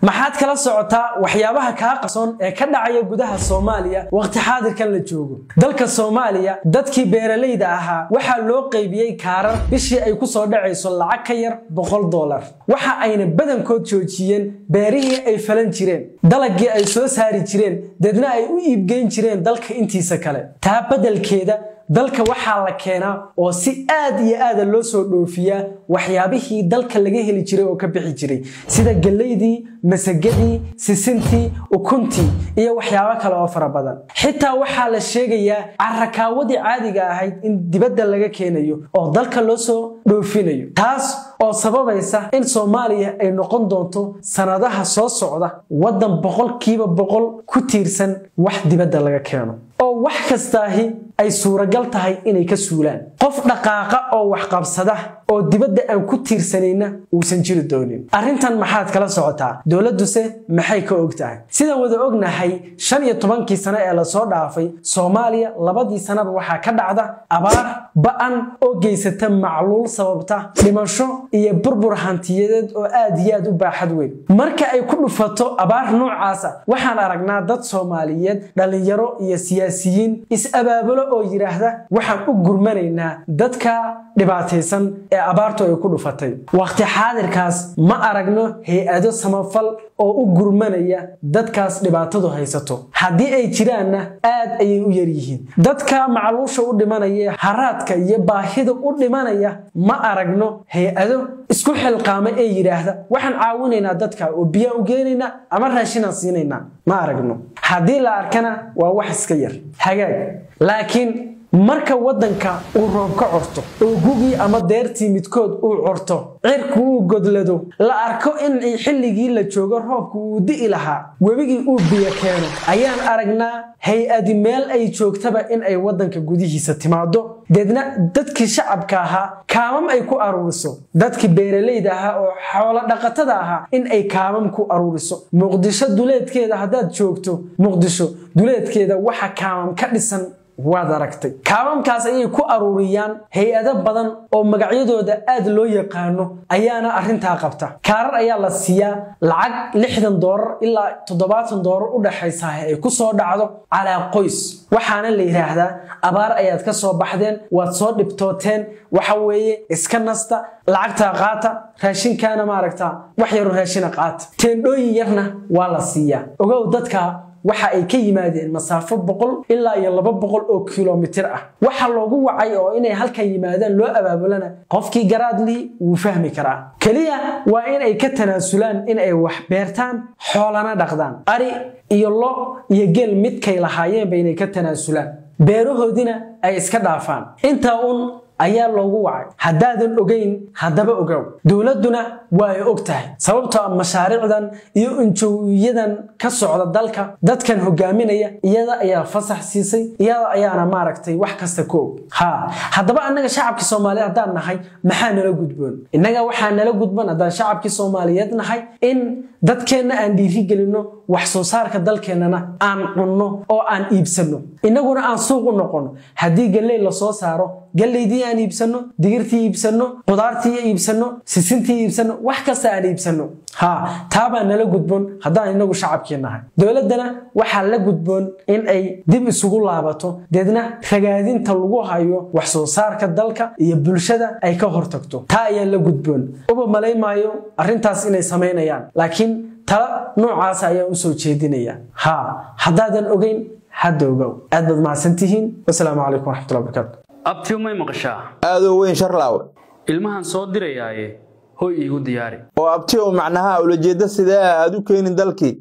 Maxaad kala socotaa waxyaabaha kaa qarsoon ee ka dhacaya gudaha Soomaaliya waqti xaadirkan la joogo? Dalka Soomaaliya dadkii beeralayda ahaa waxaa loo qaybiyey kaarar bishii ay ku soo dhacayso lacag ka yar $100. Waxa ayna badankood joojiyeen beerihii ay falan jireen, dalagii ay soo saari jireen, deedna ay u iibgeyn jireen dalka intiisa kale. Taa beddelkeeda dalka waxaa la keenaa oo si aad iyo aada loo soo dhoofiyaa waxyaabihii dalka laga heli jiray oo ka bixi jiray, sida galeydii, masagadii, sisintii, ukuntii iyo waxyaabo kale oo fara badan. Xitaa waxaa la sheegayaa carrakaawadii caadiga ahayd in dibadda laga keenayo oo dalka loo soo dhoofinayo, taas oo sababaysa in Soomaaliya ay noqon doonto sanadaha soo socda waddan 100% ku tiirsan wax dibadda laga keeno, oo wax kastaahi ay suuragal tahay inay ka suulaan. Qof dhaqaaqa oo wax qabsada oo dibadda aan ku tiirsanayna uusan jiri doonin. Arrintan maxaad kala socotaa? Dowladduse maxay ka og tahay? Sidaan wada ognahay, 15kii sano ee lasoo dhaafay Soomaaliya labadii sanaba waxaa ka dhacda abaar ba'an oo geysata macluul sababta dhimasho iyo burbur hantiyadeed oo aad iyo aad u baaxad weyn. Marka ay ku dhufato abaar noocaasa, waxaan aragnaa dad Soomaaliyeed, dhalinyaro iyo siyaasiyiin is-abaabulo oo yidhaahda waxaan u gurmanaynaa dadka dhibaataysan ee abaartu ay ku dhufatay. Waqti xaadirkaas ma aragno hay-ado samafal oo u gurmanaya dadkaas dhibaatadu haysato. Haddii ay jiraanna aad ayay u yar yihiin. Dadka macluusha u dhimanaya, haraadka iyo baahida u dhimanaya, ma aragno hay-ado isku xilqaama ee yidhaahda waxaan caawinaynaa dadka oo biyaan u geenaynaa ama raashinaan siinaynaa. Ma aragno. Haddii la arkana waa wax iska yar. Hagaag. Laakiin marka waddanka uu roob ka corto oo gugii ama deertii midkood uu corto, cirku uu godlado, la arko in xilligii la joogo roobku uu di'i lahaa, webigii uu biyo keeno, ayaan aragnaa hay-adi meel ay joogtaba in ay waddanka gudihiisa timaado, deedna dadkii shacabka ahaa kaamam ay ku aruuriso, dadkii beeralayda ahaa oo xoolo dhaqatada ahaa in ay kaamam ku aruuriso. Muqdisho duleedkeeda haddaad joogto, Muqdisho duleedkeeda waxa kaamam ka dhisan waad aragtay. Kaamamkaas ayay ku aruuriyaan hay-ado badan oo magacyadooda aad loo yaqaano ayaana arrintaa qabta. Kaarar ayaa la siiyaa, lacag $60 ilaa $70 u dhaxaysa ay ku soo dhacdo calaa qoys. Waxaana la yidhaahdaa abaar ayaad ka soo baxdeen, waad soo dhibtooteen, waxa weeye iska nasta, lacagtaa qaata, raashinkaana maaragtaa wax yaro raashina qaata. Teendhooyin yarna waa la siiyaa. Ogow, dadka waxa ay ka yimaadeen masaafo 100 ilaa iyo 200 oo kilomitir ah. Waxa loogu wacay oo inay halkan yimaadaan loo abaabulana qofkii garaadlii wuu fahmi karaa. Keliya waa in ay ka tanaasulaan in ay wax beertaan, xoolana dhaqdaan, ari iyo lo iyo geel midkay lahaayeenba inay ka tanaasulaan, beerahoodina ay iska dhaafaan. Intaa un ayaa loogu wacay. Haddaadan ogeyn, haddaba ogow. Dowladduna waa ay og tahay, sababtoo ah mashaariicdan iyo injowiyadan ka socda dalka dadkan hogaaminaya iyada ayaa fasax siisay, iyada ayaana maaragtay wax kasta ku og. Ha haddaba annaga shacabkii Soomaaliyeed haddaan nahay maxaa nala gudboon? Innaga waxaa nala gudboon haddaan shacabkii Soomaaliyeed nahay in dadkeenna aan dhiirigelino, wax soo saarka dalkeennana aan cunno oo aan iibsano, innaguna aan suuq u noqono. Haddii galley lasoo saaro, galleydii aan iibsano, digirtii iibsano, qudaartii iibsano, sisintii iibsano, wax kasta aan iibsano. Ha taabaa nala gudboon haddaan inagu shacabkii nahay. Dowladdana waxaa la gudboon in ay dib isugu laabato, deedna ragaadinta lagu hayo wax soo saarka dalka iyo bulshada ay ka hortagto. Taa ayaa la gudboon. Uba malaymaayo arrintaas inay samaynayaan, laakiin tala noocaas ayaan usoo jeedinaya. Ha haddaadan ogeyn, hadda ogow. Aad baad mahadsantihiin. Wasalaamu calaykum waraxmatullahi wabarakaatu. Abtiyo, may maqashaa? Aadoo weyn, Sharlaawe. Ilmahan soo dirayaaye, hoy iigu diyaari. Oo abtiyow, macnaha ulajeeddo sidee ah aad u keenin dalkii?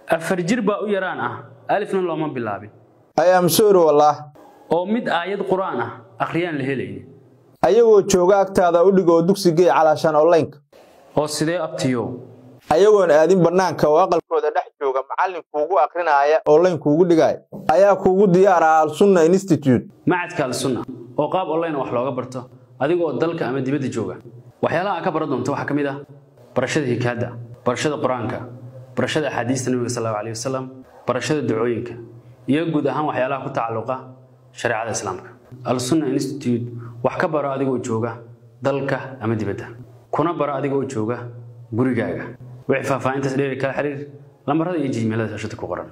4 jir baa u yaraan ah, alifna looma bilaabin. I am sorry, wallaah. Oo mid aayad qur-aan ah akhriyaan la helaynin. Ayagoo jooga agtaada u dhig oo dugsi gey calaashaan onlineka. Oo sidee, abtiyow? Ayagoon aadin bannaanka oo aqalkooda dhex jooga, macallin kuugu akrinaaya, online kuugu dhigaaya ayaa kuugu diyaar ah Alsunna Institute. Macadka Alsunna oo qaab online wax looga barto adigoo dalka ama dibadda jooga. Waxyaalaha aad ka baran doonto waxaa ka mid ah barashada hikaada, barashada qur-aanka, barashada axaadiista nabiga sal allahu alayhi wasalam, barashada ducooyinka iyo guud ahaan waxyaalaha ku tacalluqa shareecada islaamka. Alsunna Institute wax ka baro adigoo jooga dalka ama dibadda, kuna baro adigoo jooga gurigaaga. Wixii faahfaahintaas dheeri kala xiriir lambarada iyo gmailada shaashada ku qoran.